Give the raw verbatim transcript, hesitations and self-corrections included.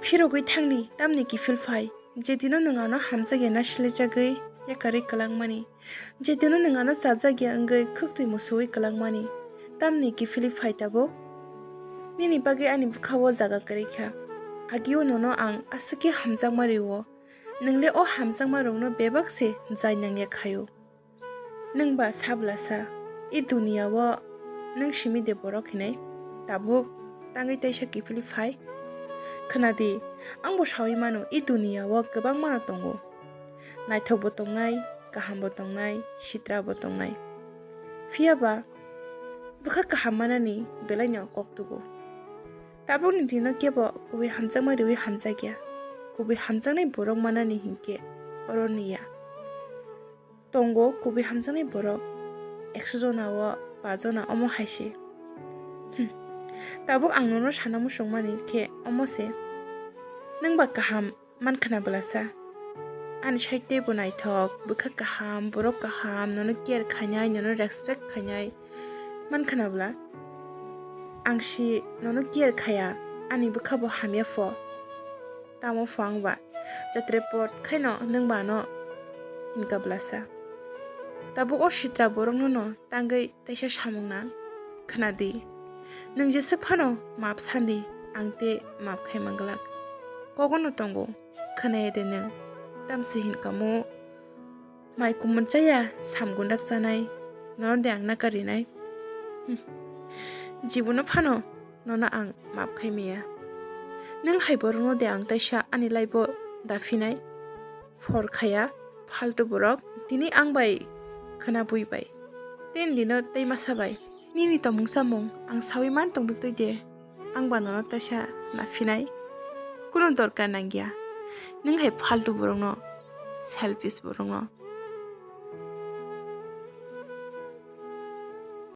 Phirogwi thangni tamni kiphil phai, je dino nwng ano hamjakya na silichagwi yakarwi kwlangmani, je dino nwng ano chajakya wngwi khwktwi musuwi kwlangmani, tamni kiphilwi phai tabuk. Nini bagwi ani bwkhao jaga kwrwi kha. Agio nono ang aswk khe hamjakma rwo. Nwng le o hamjakma rokno bebak se jai nangya khaio. Nwng ba sa bwlasa, i duniya o nwng simi de borok hinwi tabuk tangwi teisa kiphilwi phai? Khna di, ang bo saui mano, i duniya o kwbangma no tongo. Naithok bo tongnai, kaham bo tongnai, sitra bo tongnai. Phiya ba bwkha kaham manani belai no kok tugo. Tabukni dino kebo kubui hamjakma riui hamjakya. Kubui hamjaknai borok manani hinkhe oro niya. Tongo kubui hamjaknai borok ekso jona o pa jona omo hai se. Hmm. Tabuk ang nono sana muchungmani khe omo se. Nwng ba kaham man khna bwlasa? Ani side teibo naithok, bwkha kaham, borok kaham, nono care khainai, nono respect khainai man khna bwla? Ang si nono care khaya, ani bwkha bo hamya pho. Tamo pho ang ba jatrepot khaino nwng ba ano hinkha bwlasa. Tabuk o sitra borokno no tangwi teisa samung nang. Khna di, nwng jeswk phano maap san di, ang tei maap khai manglak. Kogono tongo, khwnaya de nwng? Tamsi hinkamo mai kumun chaya, samgundak chanai, nono de ang nakarinai? Hmm. Jibono phano nono ang maap khai maya. Nwng hai borokno de ang teisa ani life o da phinai? Phor khaya, phaltu borok, tini ang bai khwna bui bai. Ten dino tei masa bai. Nini tomung samung ang saui man tongdo twi de, ang ba nono teisa naphinai? Kunu dorkar nangya. Nwng hai phaltu borokno, selfish borokno